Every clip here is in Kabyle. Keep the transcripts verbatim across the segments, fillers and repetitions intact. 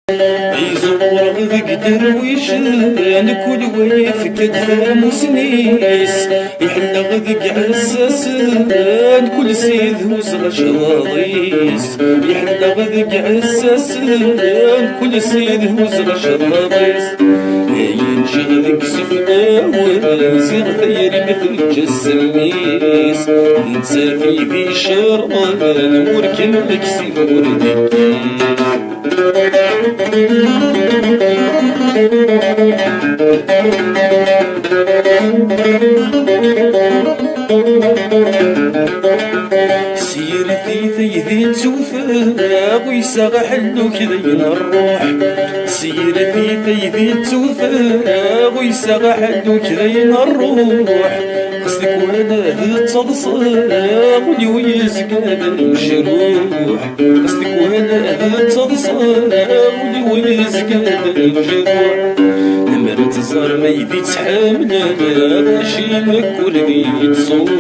Iẓewwer deg iderwicen, kul wa yefka-d tamusni-s. Iḥelleɣ deg iɛessasen, kul ssid huzzeɣ acḍaḍ-is. Iḥelleɣ deg iɛessasen, kul ssid huzzeɣ acḍaḍ-is. Ayen ččiɣ deg iseflawen, ziɣ tayri ma teǧǧa ssem-is. Nettat i d icerḍen, ur kem-neksib ur d-ikkis. Sirti taydi d tewfeɣ, uyseɣ aḥelluk d ayen rruḥ. Sirti taydi d tewfeɣ, uyseɣ aḥelluk d ayen rruḥ. Xas tikwal ad ttaḍseɣ, ul-iw yezga d amecruḥ. Xas tikwal ad ttaḍseɣ, ul-iw yezga d amecruḥ. Lemmer ad tẓer ma i d-ittḥamel, acimi kul di yettṣur.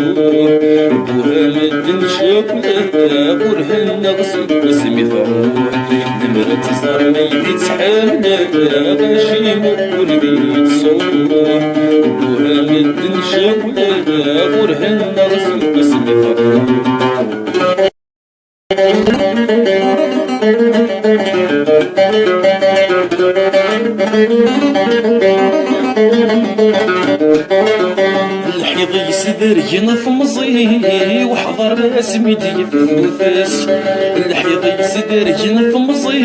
Buha medden cewwlen, ur hennaɣ seg wasmi truḥ. Lemmer ad tẓer ma i d-ittḥamel, acimi kul di yettṣur. Buha medden cewwlen, ur hennaɣ seg wasmi truḥ. Lḥiḍ yesdergen temẓi, weḥḍer asmi d-yeftutas. Lḥiḍ yesdergen temẓi,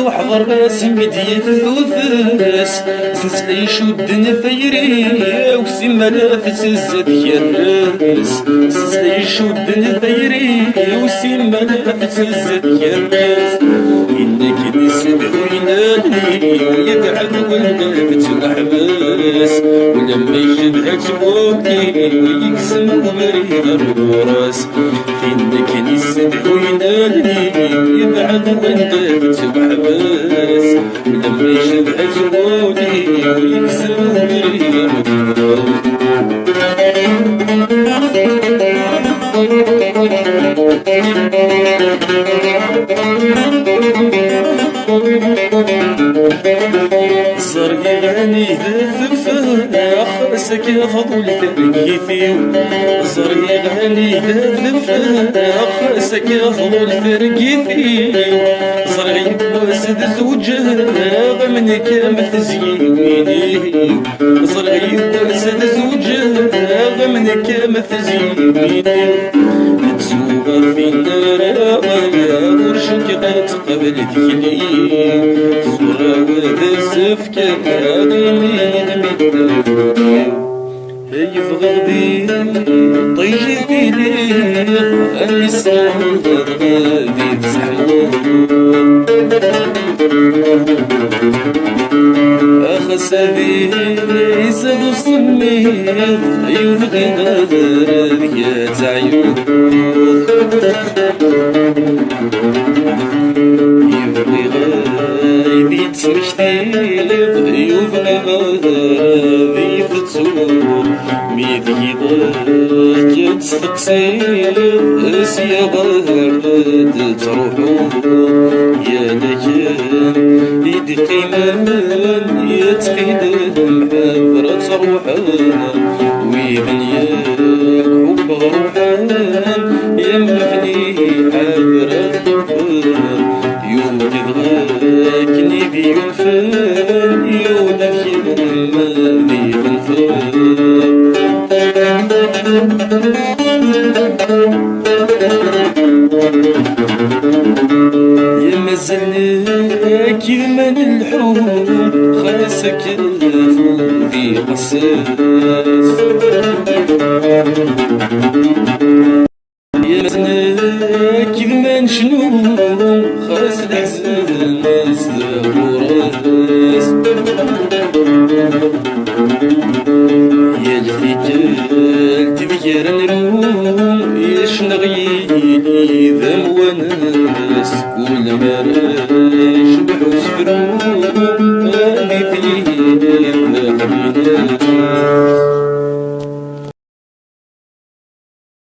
weḥḍer asmi d-yeftutas. Sens ay cudden tayri-w, simmal tettezza tkerres. Sens ay cudden tayri-w, simmal tettezza tkerres. Yenna-k di ssedhu ilali, yebɛed wanda tettwaḥbes. Ulamma icedha-tt wudi, yeksem ubrid ar ɣur-s. Tin akken issedhu ilali, yebɛed wanda tettwaḥbes. Lemma icedha-tt wudi, yeksem ubrid. Ẓriɣ anida teffeɣ, xas akka tḍul targit-iw. Ẓriɣ anida teffeɣ, xas akka tḍul targit-iw. Ẓriɣ yiwwas ad zewǧeɣ am nekk am tezyiwin-iw. Ẓriɣ yiwwas ad zewǧeɣ am nekk am tezyiwin-iw. Ad tsuɣ ɣef inaraɣ, ur cukkeɣ ad teqbel tikli. Ẓriɣ d asefk ad imi d medden. Ay bɣiɣ di ṭij i tiliḍ, ay sɛuḍ di tseḥmuḍ. Axas ad izad usemmiḍ, ay bɣiɣ ad rad teɛyuḍ. Yebɣiɣ ad d-yettmektiḍ, yebɣiɣ ad iyi-tettuḍ. Mi d-yiḍ kan testeqsiḍ, sya ɣer d-ttruḥuḍ. Yal akken i d-qqimen, yettqidem ḥader ad truḥeḍ. Widen yakk ḥubbeɣ ruḥen, yamefli ḥader ad ṭṭfen. Yugad akken i d-yunfen, yugad kra d ibenfen. Yamazal nekk d ma nleḥḥu, xas akken afud iqesses. Yamazal nekk d ma necnu, xas leḥzen s tɣures. Yal tikkelt mi ara nru, yecneɣ yili d amwanes. Kul mi ara yecbeḥ usefru,